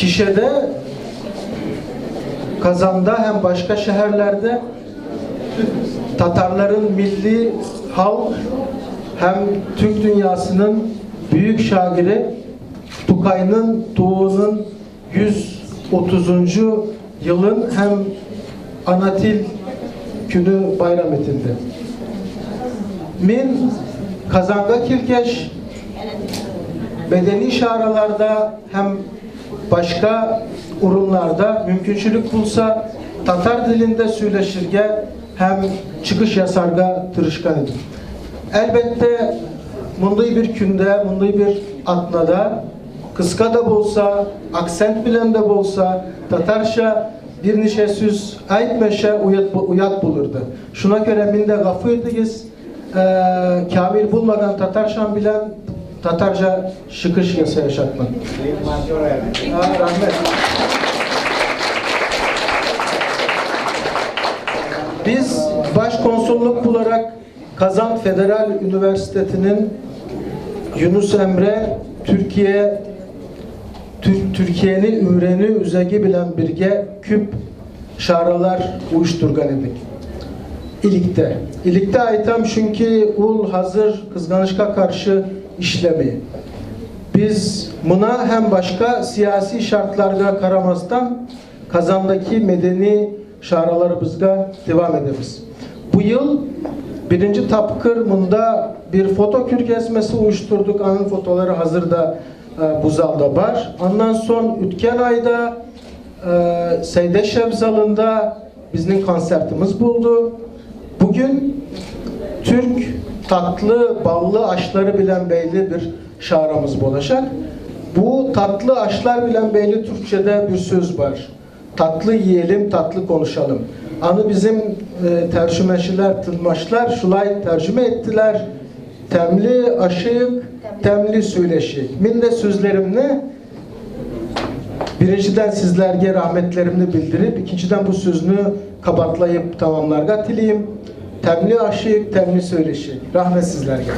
Kişede Kazan'da hem başka şehirlerde Tatarların milli halk hem Türk dünyasının büyük şairi Tukay'ın doğunun 130. Yılın hem Anatil günü bayram edildi. Min Kazan'da Kirkeş medeni şaralarda hem başka urunlarda mümkünçülük bulsa Tatar dilinde söyleşirge hem çıkış yasarga tırışkan idi. Elbette munday bir günde, munday bir atnada kıska da bolsa, aksent bilen de bolsa Tatarça bir nişe söz aytmeşe uyat bulurdu. Şuna göre minde gafı edigiz, kamil bulmadan Tatarşan bilen Tatarca şıkış yasa yaşatmak. Ha, rahmet. Biz başkonsolluk olarak Kazan Federal Üniversitesi'nin Yunus Emre Türkiye Türkiye'ni üreni üzegi bilen birge küp şaralar uyuşturgan edik. İlikte. İlikte aytam çünkü ul hazır kızganışka karşı işlemi. Biz buna hem başka siyasi şartlarda karamazdan Kazan'daki medeni şaralarımızda devam ederiz. Bu yıl birinci tapkır bunda bir foto kürkesmesi uyuşturduk. Anın fotoları hazırda buzalda var. Ondan son ütken ayda Seydeşev zalında bizim konsertimiz buldu. Bugün Türk tatlı ballı aşları bilen beyli bir şaramız olacak. Bu tatlı aşlar bilen beyli Türkçe'de bir söz var. Tatlı yiyelim, tatlı konuşalım. Anı bizim tercümeşiler, tılmaşlar şulay tercüme ettiler. Temli aşık, temli söyleşik. Min de sözlerimle birinciden sizlerge rahmetlerimni bildirip, ikinciden bu sözünü kabatlayıp tamamlarga tileyim. Temli aşık, temli söyleşik. Rahmet sizlerge.